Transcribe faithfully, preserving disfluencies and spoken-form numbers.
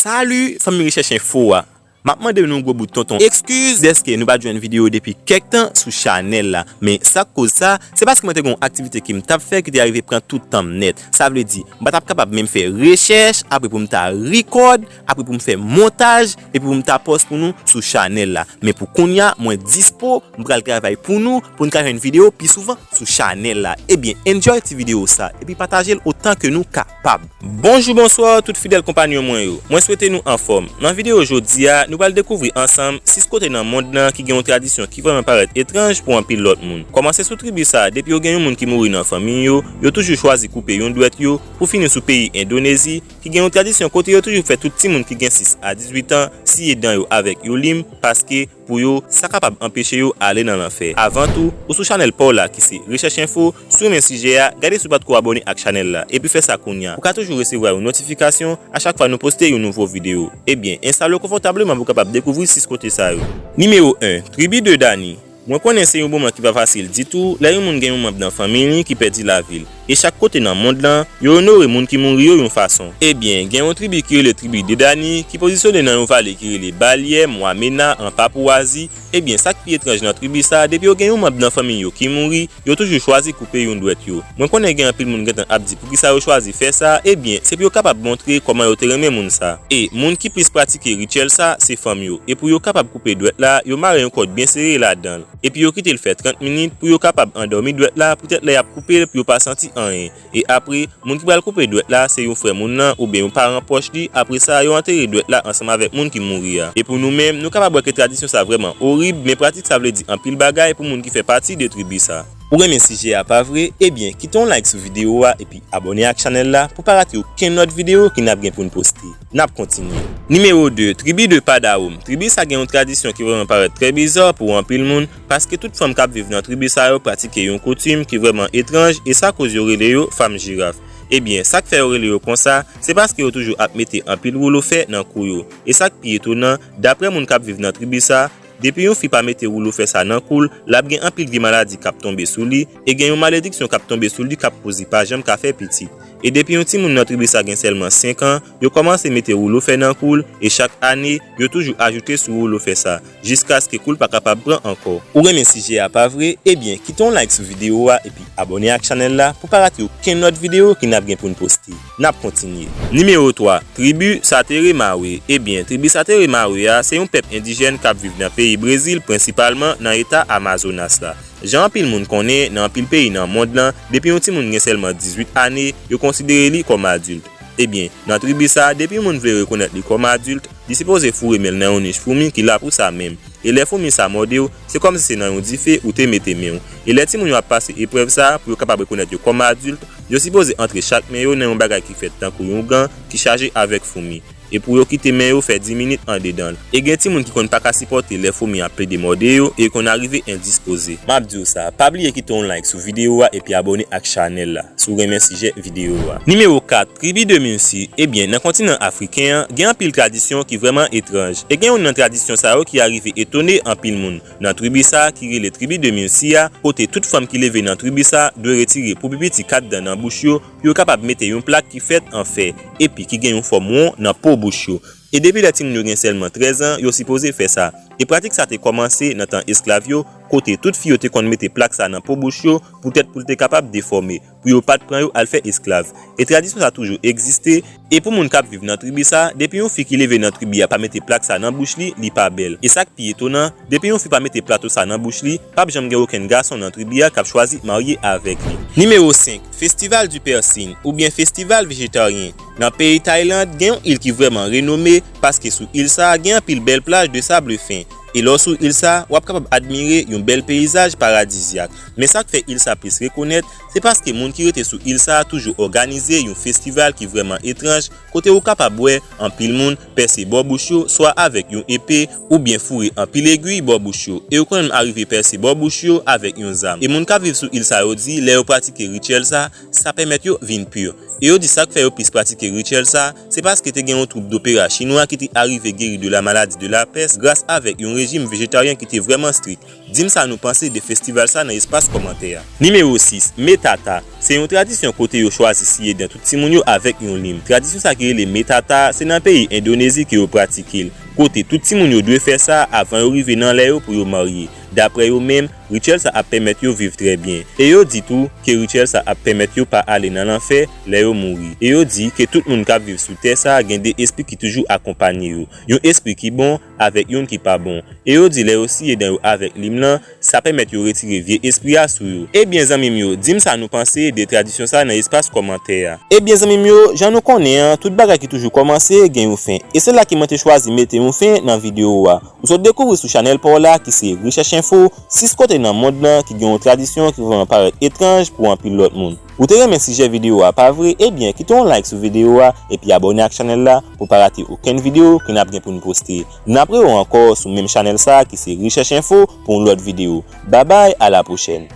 Salut, fanmi Rechèch Enfo a. M ap mande nou gwo bout tonton ekskiz dèske nou pa t jwenn videyo depi kèk tan sou chanèl la. Men sa k koz sa, se paske mwen te gen yon aktivite ke m t ap fè ki te arive pran tout tan m nèt. Sa vle di, m pa t ap kapab menm fè rechèch, apre pou m ta record, apre pou m fè montaj, epi pou m ta post pou nou sou chanèl la. Men pou kounye a, mwen dispo, m pral travay pou nou, pou n ka jwenn videyo pi souvan sou chanèl la. Ebyen, enjoy ti videyo sa, epi pataje l otan ke nou kapab. Bonjou, bonswa, tout fidèl konpanyon mwen yo. Mwen swete nou anfòm. Nan videyo jodi a, nou pral dekouvri ansanm sis kote nan mond lan ki gen yon tradisyon ki vrèman parèt etranj pou anpil lòt moun. Kòmanse sou tribi sa, depi yo gen yon moun ki mouri nan fanmi yo, yo toujou chwazi koupe yon dwèt yo, pou fini sou peyi Endonezi, ki gen yon tradisyon kote yo toujou fè tout timoun ki gen sis a dizuit an siye dan yo avèk yon lim, paske pou yo, sa kapab anpeche yo ale nan lanfè. Avan tou, ou sou chanèl pa w la ki se Rechèch Enfo, si w renmen sijè a, gade si w pa t ko abòne ak chanèl la, epi fè sa kounye a. Ou ka toujou resevwa yon notifikasyon a chak fwa nou poste yon nouvo videyo. Ebyen, enstale w konfòtableman pou w kapab dekouvri sis kote sa yo. Nimewo en, tribi de Dani. Mwen konnen se yon moman ki pa fasil ditou lè yon moun gen yon manm nan fanmi li ki pèdi lavi l. E chak kote nan mond lan, yo onore moun ki mouri yo yon fason. Ebyen, gen yon tribi ki rele tribi de Dani ki pozisyone nan yon vale ki rele Balyè Mwamena an Papouwazi. Ebyen, sa k pi etranj nan tribi sa, depi yo gen yon manm nan fanmi yo ki mouri, yo toujou chwazi koupe yon dwèt yo. Mwen konnen gen anpil moun gentan ap di poukisa yo chwazi fè sa, ebyen, se pou yo kapab montre kòman yo te renmen moun sa. E moun ki plis pratike rityèl sa, se fanm yo. E pou yo kapab koupe dwèt la, yo mare yon kòd byen sere ladan l. Epi yo kite l fè trant minit pou yo kapab andòmi dwèt la, poutèt lè y ap koupe l pou yo pa santi anyen. E apre, moun ki pral koupe dwèt la, se yon frè moun nan oubyen yon paran pwòch li. Apre sa, yo antere dwèt la ansanm avèk moun ki mouri a. E pou nou menm, nou kapab wè ke tradisyon sa vrèman orib, men pratik sa vle di anpil bagay pou moun ki fè pati de tribi sa. Ou renmen sijè a, pa vre? Ebyen, kite yon like sou videyo a epi abòne ak chanèl la pou pa rate okenn lòt videyo ke n ap gen pou n poste. N ap kontinye. Nimewo de, tribi de Padawom. Tribi sa gen yon tradisyon ki vrèman parèt trè biza pou anpil moun, paske tout fanm k ap viv nan tribi sa yo pratike yon koutim ki vrèman etranj, e sa koz yo rele yo fanm jiraf. Ebyen, sa k fè yo rele yo konsa, se paske yo toujou ap mete anpil woulo fè nan kou yo. E sa k pi etonan, daprè moun k ap viv nan tribi sa, depi yon fi pa mete woulo fè sa nan kou l, l ap gen anpil vye maladi k ap tonbe sou li, e gen yon malediksyon k ap tonbe sou li k ap koz li pa janm ka fè pitit. E depi yon timoun nan tribi sa gen sèlman senk an, yo kòmanse mete woulo fè nan kou l, e chak ane, yo toujou ajoute sou woulo fè sa, jiskaske kou l pa kapab pran ankò. Ou renmen sijè a, pa vre? Ebyen, kite yon like sou videyo a epi abòne ak chanèl la pou pa rate okenn lòt videyo ke n ap gen pou n poste. N ap kontinye. Nimewo twa, tribi Satere Mawe. Ebyen, tribi Satere Mawe a, se yon pèp endijèn k ap viv nan peyi Brezil, prensipalman nan eta Amazonas la. Jan anpil moun konnen, nan anpil peyi nan mond lan, depi yon timoun gen sèlman dizuit ane, yo konsidere li kòm adilt. Ebyen, nan tribi sa, depi yon moun vle rekonèt li kòm adilt, li sipoze foure men l nan yon nich foumi ki la pou sa menm. E lè foumi sa mòde w, se kòmsi se nan yon dife ou te mete men w. E lè timoun yo ap pase eprèv sa a pou yo kapab rekonèt yo kòm adilt, yo sipoze antre chak men yo nan yon bagay ki fèt tankou yon gan ki chaje avèk foumi. E pou yo kite men yo fè dis minit andedan l. E gen timoun ki konn pa ka sipòte lè foumi ap plede mòde yo e yo konn arive endispoze. M ap di w sa, pa bliye kite yon like sou videyo a epi abòne ak chanèl la, si w renmen sijè videyo a. Nimewo kat, tribi de Minsi. Ebyen, nan kontinan afriken an, gen anpil tradisyon ki vrèman etranj. E gen youn nan tradisyon sa yo ki arive etone anpil moun. Nan tribi sa a ki rele tribi de Minsi a, kote tout fanm ki leve nan tribi sa a dwe retire pou pi piti kat dan nan bouch yo, pou yo kapab mete yon plak ki fèt an fè, epi ki gen yon fòm won nan po bouch yo. E depi lè timoun yo gen sèlman trèz an, yo sipoze fè sa. E pratik sa te kòmanse nan tan esklav yo, kote tout fi yo te konn mete plak sa nan po bouch yo, poutèt pou l te kapab defòme, pou yo pa t pran yo al fè esklav. E tradisyon sa toujou egziste, e pou moun k ap viv nan tribi sa, depi yon fi ki leve nan tribi a pa mete plak sa nan bouch li, li pa bèl. E sa k pi etonan, depi yon fi pa mete plato sa nan bouch li, p ap janm gen okenn gason nan tribi a k ap chwazi marye avèk li. Nimewo senk, Festival du Persil, oubyen Festival Vejetaryen. Nan peyi Tayland, gen yon il ki vrèman renome, paske sou il sa a, gen anpil bèl plaj de sable fin. E lè w sou il sa a, w ap kapab admire yon bèl peyizaj paradizyak. Men sa k fè il sa plis rekonèt, se paske moun ki rete sou il sa a toujou òganize yon festival ki vrèman etranj, kote ou kapab wè anpil moun pèse bò bouch yo, swa avèk yon epe, oubyen foure anpil egwi bò bouch yo. E yo konn menm arive pèse bò bouch yo avèk yon zam. E moun k ap viv sou il sa yo di, lè yo pratike rityèl sa, sa pèmèt yo vin pi. E yo di sa k fè yo plis pratike rityèl sa, se paske te gen yon twoup dopera chinwa ki te arive geri de la maladie de la peste gras avèk yon rejim vejetaryen ki te vrèman strik. Di m sa nou panse de festival sa nan espas kòmantè a. Nimewo sis, Metata. Se yon tradisyon kote yo chwazi siye dan tout timoun yo avèk yon lim. Tradisyon sa ki rele Metata, se nan peyi Endonezi ke yo pratike l, kote tout timoun yo dwe fè sa avan yo rive nan lè yo pou yo marye. Daprè yo menm, rityèl sa ap pèmèt yo viv trè byen. E yo di tou ke rityèl sa ap pèmèt yo pa ale nan lanfè lè yo mouri. E yo di ke tout moun k ap viv sou tè sa gen de espri ki toujou akonpanye yo. Yon espri ki bon avèk youn ki pa bon. E yo di lè yo siye dan yo avèk lim lan, sa pèmèt yo retire vye espri a sou yo. Ebyen zanmi m yo, di m sa nou panse de tradisyon sa nan espas kòmantè a. Ebyen zanmi m yo, jan nou konnen an, tout bagay ki toujou kòmanse gen yon fen. E se la ke mwen te chwazi mete yon fen nan videyo a. Ou sot dekouvri sou chanèl pa w la ki se Rechèch Enfo, sis kote nan mond lan ki gen yon tradisyon ki vrèman parèt etranj pou anpil lòt moun. Ou te renmen sijè videyo a, pa vre? Ebyen, kite yon like sou videyo a epi abòne ak chanèl la pou pa rate okenn videyo ke n ap gen pou n poste. N ap rewè ankò sou menm chanèl sa ki se Rechèch Enfo pou yon lòt videyo. Babay, a la pwochèn.